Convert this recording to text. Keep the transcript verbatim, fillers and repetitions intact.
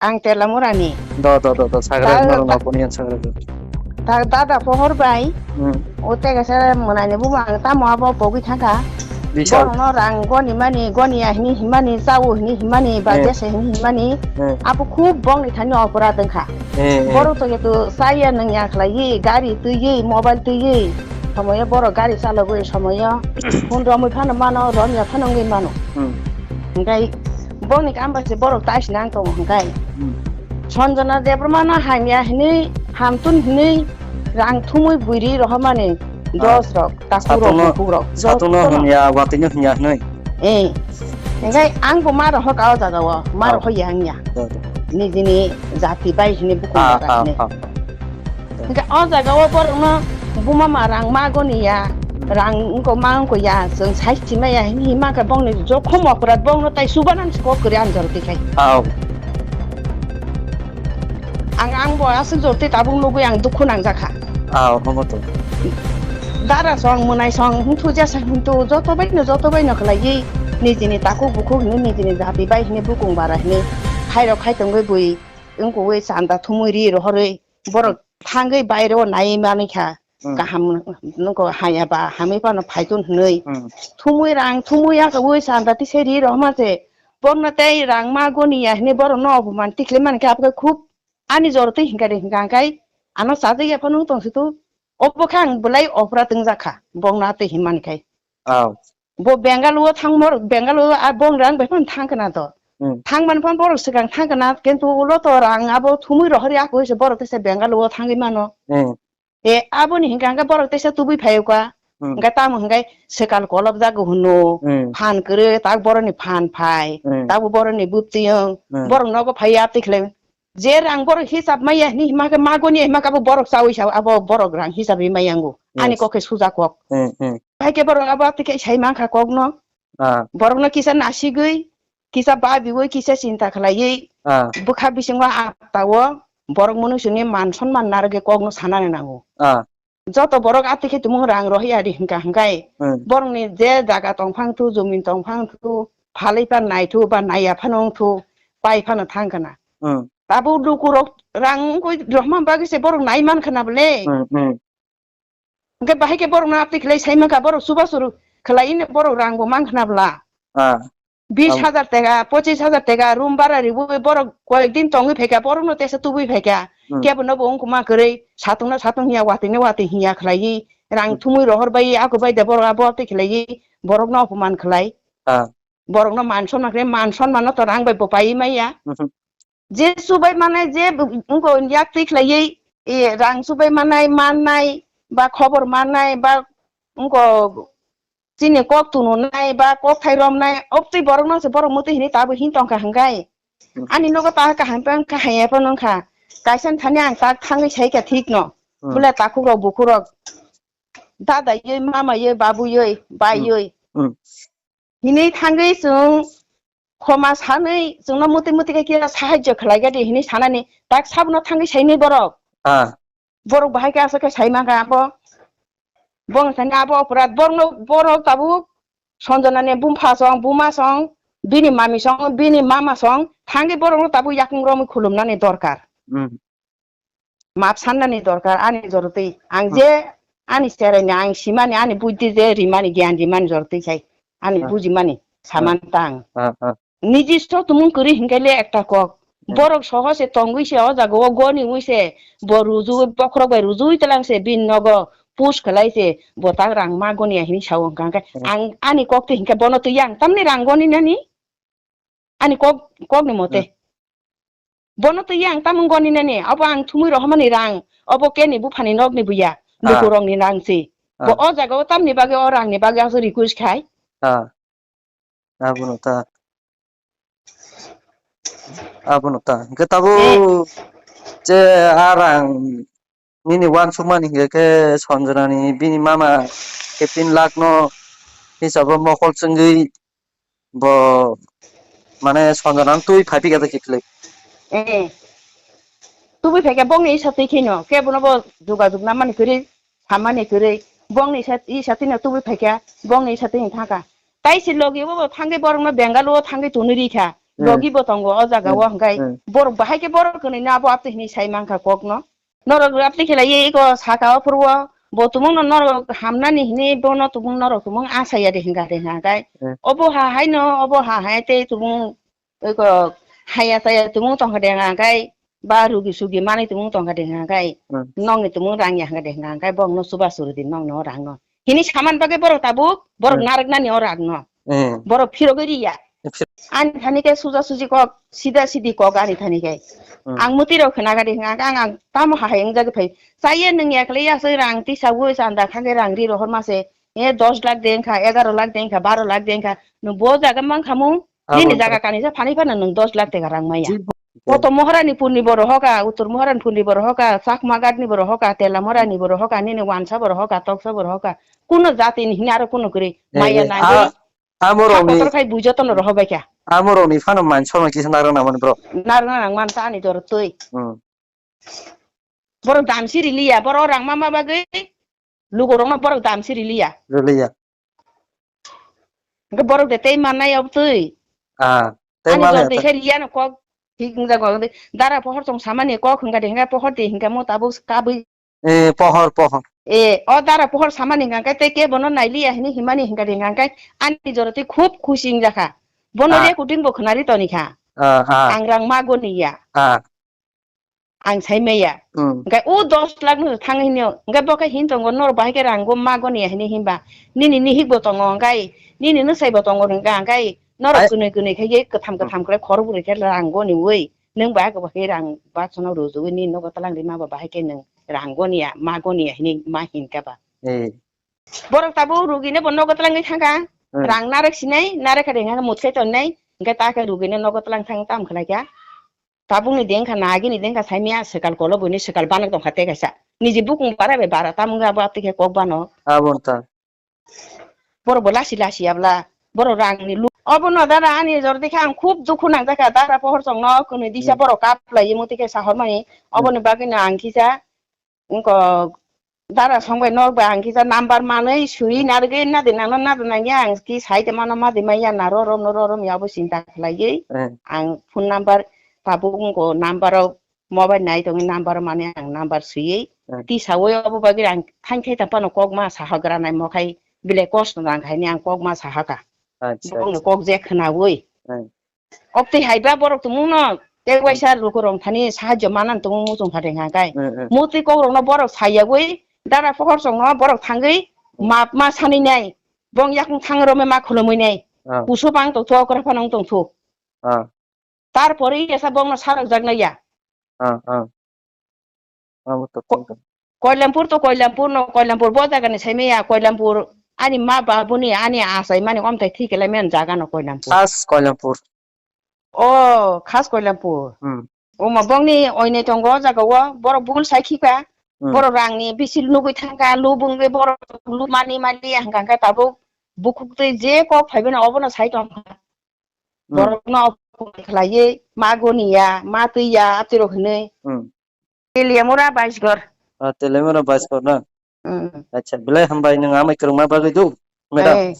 Ang Telamurani. Do, do, do, do, sagra Ta-, norok ta-, nokoni ang sagra do. Ta-, dada pohor bai. Hmm. O tega se mwnai ni bumo ang tamo abo pogwi thangkha. Bisa. Borok no rang goni mani, goni ya hini himani, chao hini himani, ba Eh. bese hini himani. Eh. Abo khub bongni thani opora tongkha. Eh, eh. Borok to ketu saya nang ya khlai, gari twi, mobile twi. Somoyo borok gari chalogwi somoyo. Phone romwi phano mano, romya phano wngwi mano. Hmm. Hingkai Bongni kam bai se borok tai sinang tongo hingkai. Hmm. Sanjana Debbarma no hamya hinui, hamtun hinui, rang thumui buiri rohormani Ah. dos rok, taku rok, Satungno, bukhuk rok, satungno jotono. Hwnya, watwino hwnya hinui. Eh. Hingkai ang bo ma rohor ka o jaga o, ma Ah. rohor ya ang ya. Ah. Nijini jati bai hinui bukhuk Ah, jaga ah, hinui. Ah. Hingke o jaga o borok no buma ma rang ma goni ya, rang wngko ma wngko ya, chwng sai si maya hini hima khe bongni jokhom oprat bongno tai subanan si kok kwrwi ang jorti khai. Au. Ang, ang bo aswk jorti tabuk nugwi ang dukhu nangjakha. Au, homo to. Dara song, mwnai song, hwnthu jesa hwnthu, joto bai no, joto bai no khlaiwi nijini takhuk bukhuk hini, nijini jati bai hini, bukung bara hini, khairok khai tongwi bui wngkui chanda thumui ri rohorwi. Borok thangwi baireo naiwi manwi kha, Hmm. kaham nokho haya ba hamwi phano phaitun hwnwi. Hmm. Thumwi rang thumwi ya kha wi sanda tisai ri rohorma se, borokno tei rang ma goni ya hwnwi borokno oboman tikhlai mankha, abo khe khub ani joro twi hinkha de hinkha hwnkhe ano chajak ya phano wng tong situ, obo khe ang belai opora twngjak kha bokno atwi hinmani khai. Au. Bo Bengaluru thangmor, Bengaluru a bong rang bai phano thang kana to. Hmm. Thang man phano borok swkang thang kana, kintu ulo to rang abo thumui rohor ya koi se borok tese Bengaluru thangwi mano. Hmm. E aboni hinkha hwnkhe borok tese tubui phaio ka. Hmm. Hwnkhe tamo hwnkhe swkal kolop jago hwno. Hmm. Phan kwrwi tak boroni phan phai. Hmm. Tabo boroni buptiyung. Hmm. Borok nogo phai ya tikhle. Je rang borok hisab maya hini hima khe magoni hima khe abo borok chawi sa abo borok rang hisab ri mayango. Ani Yes. Kok khe suja kok. Hmm, hmm. Hai khe borok abo twi khe sai mankha kokno. Ah. Borokno kisa nasigwi, kisa babiwi, kisa chinta khlaiwi, Ah. Bwkha bisingo a tawo borok mwnwi sini man sonman narwgwi kokno sanani nango. Ah. Joto borok atwi khe tumung rang rohya di hwnkha hwnkhe Hmm. Borokni je jaga tongphang thu, jomin tongphang thu, phalwi phan nai thu, ba naiya phano wng thu, pai phano thang khna. Hmm. Abo lukurok rang wngwi rohma bagwi se borok nai man khna bole. Hmm, hmm. Hwnkhe bahai khe borokno atwi khlai sai mankha, borok chubachu khlai borok rangbo man khna bwla. Ah. Bis hajar teka, pochis hajar teka room bara riwi borok koyek din tongwi phaikha, borokno tesa tubui phaikha. Hmm. Kebono bo wngkuma kwrwi, satungno satung hiya, watwino watwi hiya khlaiwi, rang Hmm. Thumui rohor bai, ako bai de borok abo atwi khlaiwi, borokno opoman khlai. Ah. Borokno man sonman khlai, man sonmano to rang bai bo paiwi maya. Mhm. Je chubai manai, je wngko yak twi khlaiwi, e, rang chubai manai, mannai, ba khobor mannai, ba wngko chini kok tununai, ba kok thai romnai, obtwi borokno se borok mwtwi hinwi tabuk hin tongkha hwnkhe. Hmm. Ani nogo ta kaham pang kaham ya phano wngkha. Kaisa thani ang tak thangwi saikha thik no. Hmm. Bwle takhuk rok, bukhuk rok, dada yoi, mama yoi, babu yoi, bai Hmm. Yoi. Hmm. Hinwi thangwi chwng khoma sanwi chwngno mwtwi mwtwi khe kisa sahajyo khlai gadi hinwi sanani tak sabono thangwi saini borok. Ah. Borok bahai khe aswk khe sai mankha abo. Bong thani abo oporad borokno borok tabuk Sanjana ni bumpha song, buma song, bini mami song, bini mama song thangwi borokno tabuk yakung romwi khulumnani dorkar. Hmm. Map sannani dorkar ani jorotwi. Ang Hmm. Je ani cheraini ang simani ani buddhi je rimani gyan rimani jorotwi sai ani Hmm. Bujimani Hmm. Saman tang. Hmm, hmm. Nijisto tumung kwrwi hinkhe le ekta kok. Hmm. Borok soho se tongwi se o jaga o goni wi se bo ruju bokhorok bai ruju tlang se bini nogo push khlai se bo tak rang ma goni ya hini sao hwnkha hwnkhe Hmm. Ang ani kok twi hinkhe bono twi yang tamni rang goni nani ani kok kokni mote. Hmm. Bono twi yang tamung goni nani, abo ang thumui rohormani rang, obo keni buphani nokni buya, Ah. Lukurokni rang si. Bo Ah. O jaga o tamni bagwi o rangni bagwi aswk request khai. Ah. Abono ta. Abono ta. Hwnkhe tabuk Eh. Je a rang nini uansukmani hinkhe khe Sanjanani bini mama khe tin lakh no hisabo mokol chwngwi bo mane Sanjana no twi phai phikha da kiphilwi. Eh. Tubui phaikha bongni isa twi kheno, kebono bo jogajog namani kwrwi, samani kwrwi, bongni isa, isa twino tubui phaikha, bongni isa twino thangkha. Tai se logi bo thangwi borokno Bengaluru thangwi tonwi rikha. Hmm. Logi bo tongo o jaga o, hmm, hwnkhe, hmm, borok bahai khe borok kwnwi no abo aptwi hwnwi sai mankha kok no. Norok aptwi khe lai iko saka o phuru o bo tumung no norok hamnani hwnwi bono tumung norok tumung asaya de hwnkha de hwnkha khe. Hmm. Obo ha hai no, obo ha hai tei tumung iko haya chaya tumung tongkha de hwnkha khe, ba rugi sugi manwi tumung tongkha de hwnkha khe. Hmm. Nokni tumung rang ya hwnkha de hwnkha khe, bokno chuba churi di nokno rang no. Hini saman bagwi borok tabuk, borok, hmm, narwknani o rang no. Hmm. Borok phirogwi riya. Phir- Ani thani khe suja suji kok, sida sidi kok ani thani khe. Hmm. Ang mwtwi rok khna gari hwnkha ang, ang tamo hahai wngjagwi phai. Chaya nwng ya khlai ya se rang tisa wi chanda kha khe rang ri rohor ma se. E dos lakh de wngkha, egaroh lakh de wngkha, baroh lakh de wngkha. Nwng bo jaga mankha mung, abo nini wngkha, jaga kanisa phani phano nwng dos lakh teka rang maya. Ji bo-, koto Moharanipurni borok hoka, Uttor Moharanipurni borok hoka, Chakma Ghatni borok hoka, Tela Morani borok hoka, nini Wansa borok hoka, Toksa borok hoka. Kuno jatini hini aro kuno kwrwi. Eh, maya eh, nangwi. A, amorokni, ha kotor khai bujo tono rohor bai kha. Amorokni phano mansorno kisa narwk nangmani bro. Narwk nangmani ta ani joro twi. Hmm. Borok dam si riliya, borok rang ma ma bagwi lukurokno borok dam si riliya. Riliya. Hwnkhe borok de tei mannai obtwi. Ah, tei ani mannai jor de obtwi. Khe riya no kok thik wngjago. Dara pohor chong samani kok hwnkha de hwnkha pohor de hwnkha mo tabuk kabwi. Eh, pohor, pohor. Eh, o dara pohor samani hwnkha khe tei kebo no nailiya hini himani hwnkha de hwnkha khe ani jor tei khub khusi wngjakha. Bono, ah, recording bo khwnari tonikha. Ah, ah. Ang rang ma goniya. Ah. Ang sai maya. Hmm. Hwnkhe o dos lakh no thang hino. Hwnkhe bo khe hin tongo, norok bahai khe rang go ma goniya hini hinba. Nini nihik bo tongo hwnkhe, nini nwsai bo tongo hwnkha hwnkhe, norok ai kwnwi kwnwi khe ye kwtham, hmm, kwtham khe khoro bwrwi khe rang goni wi. Nwng bahai khe bo khe rang baksa no rujugwi nini nogo twlang rima bo bahai khe nwng rang goniya, ma goniya hini ma hinkha ba. Eh. Borok tabuk rugino bo nogo twlangwi thangkha. Hmm. Rang narwk sinai, narwk kha de hwnkhe mwthai tongnai. Hwnkhe ta khe rugino nogo twlang thang tam khlai kha. Tabukni dengkha, nagini dengkha, saimya swkal kolo buini swkal banok tongkha tei kaisa. Niji bukung bara bai bara, tamo wngkha abo atwi khe kok banok. Abo wngkha. Borok bo lasi lasi abla. Borok rangni lu-, obono dara ani jor dekha ang khub dukhu nangjakha, dara pohor chongno kwnwi disa, hmm, borok kaplai mutwi khe sahormani. Hmm. Oboni bagwino ang kisa wngkok dara song bai nok bai ang kisa number manwi swi narwgwi nadi nangno nadi nangya ang ki sai tongmano madi maya na ro rom no ro rom ya bo sinta khlaiwi. Eh. Ang phone number tabuk wngkok number o mobile nai tongwi number mani ang number swiwi, eh, tisawi obo bagwi ang thank khai tongphano kok ma sahogra nai mokhai bile kosto nang khaini ang kok ma sahaka. Acha, bongni acha. Kok je khwnawi. Eh. Obtwi haiba borok tongmungno tei waisa lukurok thani sahajyo manani tongmung muchung kha de hwnka khe. Mm, mm. Mutwi kokrokno borok sayagwi dara pohor chongno borok thangwi, mm, map ma sanwi nai. Bong yakung thang rome ma khulumwi nai. Ah. Kusu bang tongthu, okra phano wng tongthu. Ah. Tarpore esa bongno sarok jak nai ya. Ah, ah. Abo to ko-, tongkha. Koilampur to Koilampur no, Koilampur bo jaga ni saimaya, Koilampur ani ma babuni, ani achai mani omtai thik lai men jaga no Koilampur. Khas Koilampur. O, khas Koilampur. Hmm. O ma bongni oinai tongo o jaga o, borok bugul sai khika, hmm, borok rang ni bisi nugui thangka, lu bungui borok lu mani mani hangka hangka tabuk bukhuk twi je kok phaibai no obono sai tongkha. Hmm. Borok no khlaiwi ma goni ya, ma twi ya, atwi rok hinui. Hmm. Teliamura Baisgor. Ah, Teliamura Baisgor na? Mm. Acha, belai hambai nwng amai kwrwngma bagwi do, madam. Eh.